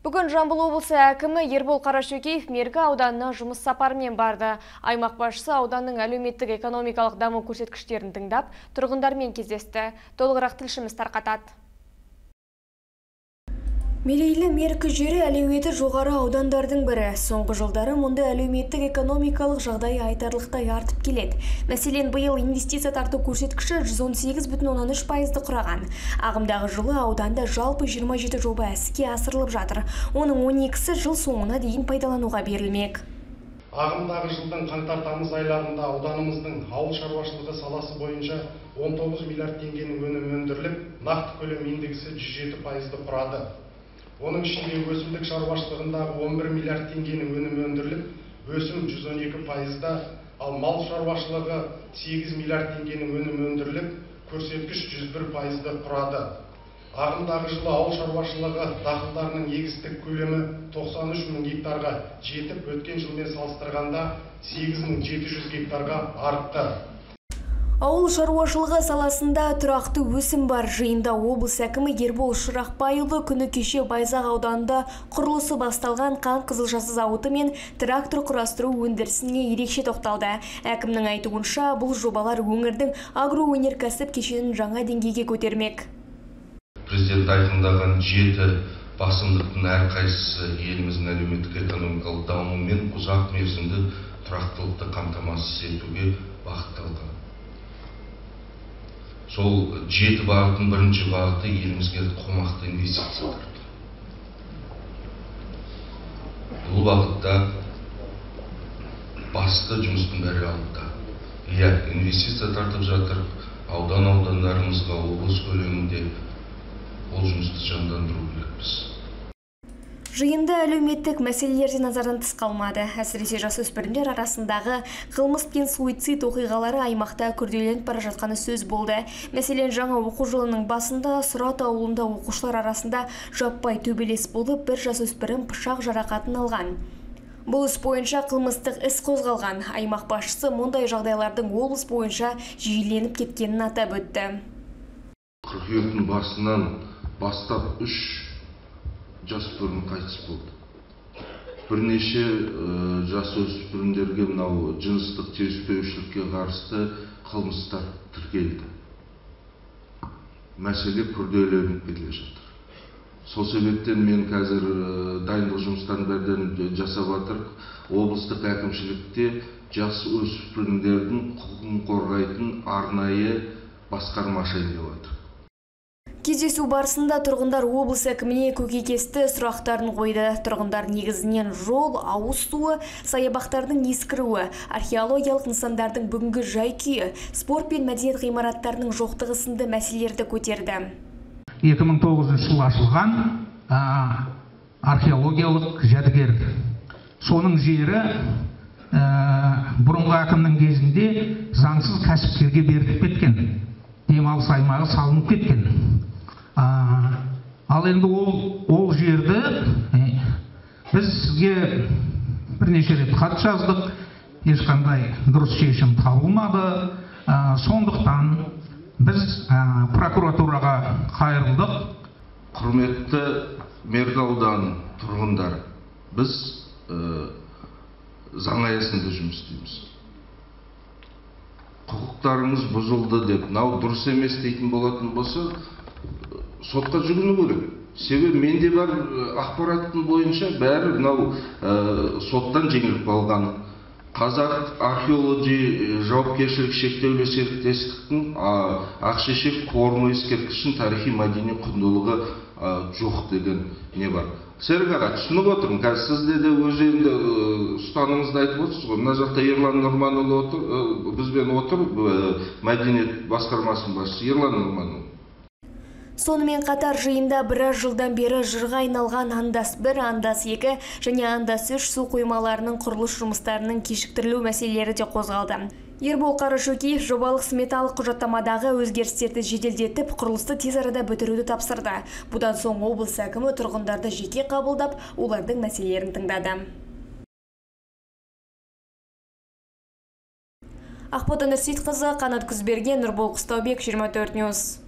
Бүгін Жамбыл облысы әкімі Ербол Қарашөкеев Меркі ауданына жұмыс сапарымен барды. Аймақ басшысы ауданның әлеуметтік экономикалық даму көрсеткіштерін тыңдап, тұрғындармен кездесті. Толығырақ тілшіміз тарқатады. Мерейлі Меркі жері әлеуеті жоғары аудандардың бірі. Соңғы жылдары мұнда әлеуметтік экономикалық жағдай айтарлықтай артып келеді. Мәселен, биыл инвестиция тарту көрсеткіші 118,3%-ды құраған. Ағымдағы жылы ауданда жалпы 27 жоба іске асырылып жатыр. Оның 12-сі жыл соңына дейін пайдалануға берілмек. Ағымдағы жылдың қаңтар-тамыз айларында ауданымыздың ауыл шаруашылығы саласы бойынша 19 миллиард теңгенің өнімі өндіріліп, нақты көлем индексі 107%-ды құрады. Оның ішінде өсімдік шаруашылығындағы 11 миллиард теңгенің өнімі өндіріліп, өсім 112%-да, ал мал шаруашылығы 8 миллиард теңгенің өнімі өндіріліп, көрсеткіш 101%-ды құрады. Ағымдағы жылы ауыл шаруашылығы дақылдарының егістік көлемі 93 мың гектарға жетіп, өткен жылмен салыстырғанда 8700 гектарға артты. Ауыл шаруашылығы саласында тұрақты өсім бар. Жиында облыс әкімі Ербол Шырақбайұлы күні кеше Байзақ ауданында құрылысы басталған қант қызылшасы зауыты мен трактор құрастыру өндірісіне ерекше тоқталды. Әкімнің айтуынша, бұл жобалар өңірдің агроөнеркәсіп кешенін жаңа деңгейге көтермек. Президент айқындаған 7 басымдықтың әрқайсысы еліміздің әлеуметтік экономикалық дамуы мен ұзақ мерзімді тұрақтылықты қамтамасыз етуге бағытталған. Сол 7 бағыттың бірінші бағыты елімізге қомақты инвестиция тарту. Бұл бағытта басты жұмыстың бәрі алда. Иә, инвестиция тартып жатыр, аудан-аудандарымызға, облыс көлемінде ол жұмысты жандандыру керекпіз. Жиында әлеуметтік мәселелер де назардан тыс қалмады. Әсіресе жасөспірімдер арасындағы қылмыс пен суицид оқиғалары аймақта күрделеніп бара жатқаны сөз болды. Мәселен, жаңа оқу жылының басында Сұрат ауылында оқушылар арасында жаппай төбелес болып, бір жасөспірім пышақ жарақатын алған. Бұл іс бойынша қылмыстық іс қозғалған. Аймақ басшысы мұндай жағдайлардың облыс бойынша жиіленіп кеткенін атап өтті. Қыркүйектің басынан бастап 3 жасөспірім қайтыс болды. Бірнеше жасөспірімдерге мынау жыныстық келіспеушілікке қарсы қылмыстар тіркелді. Мәселе күрделеніп келе жатыр. Сол себептен мен қазір дайындық жұмыстарын бәрін жасап жатыр. Облыстық әкімшілікте жасөспірімдердің құқығын қорғайтын арнайы басқарма ашайын деп жатыр. Кездесу барысында тұрғындар облыс әкіміне көкейкесті сұрақтарын қойды. Тұрғындар негізінен жол, ауыз суы, саябақтардың ескіруі, археологиялық нысандардың бүгінгі жай-күйі, спорт пен мәдениет ғимараттарының жоқтығы сынды мәселелерді көтерді. 2009 жылы ашылған археологиялық жәдігер. Соның жері бұрынғы әкімнің кезінде заңсыз кәсіпкерге беріліп кеткен, демалыс аймағы салынып кеткен. Ал енді ол жерді біз сізге бірнеше рет хат жаздық, ешқандай дұрыс шешім табылмады. Сондықтан біз прокуратураға қайырылдық. Құрметті Меркі ауданы тұрғындары, біз заң аясында жұмыс істейміз. Құқықтарыңыз бұзылды деп, мынау дұрыс емес дейтін болатын болса, сотқа жүгіну керек. Себебі менде бар ақпараттың бойынша бәрі мынау соттан жеңіліп қалған. Қазақ археология жауапкершілігі шектеулі серіктестіктің Ақшешек қорымы ескерткішінің тарихи мәдени құндылығы жоқ деген не бар. Серік аға, түсініп отырмын, қазір сіз де өз енді ұстанымыңызды айтып отырсыз ғой. Мына жақта Ерлан Нұрманұлы отыр, бізбен отыр, мәдениет басқармасының басшысы Ерлан Нұрманұлы. Сонымен қатар жиында біраз жылдан бері жырға айналған Андас 1, Андас 2 және Андас 3 су қоймаларының құрылыс жұмыстарының кешіктірілу мәселелері де қозғалды. Ербол Қарашөкеев жобалық сметалық құжаттамадағы өзгерістерді жеделдетіп, құрылысты тез арада бітіруді тапсырды. Бұдан соң облыс әкімі тұрғындарды жеке қабылдап, олардың мәселелерін тыңдады. Ақбота Нұрсейітқызы, Қанат Күзберген, Нұрбол Қыстаубек, 24 News.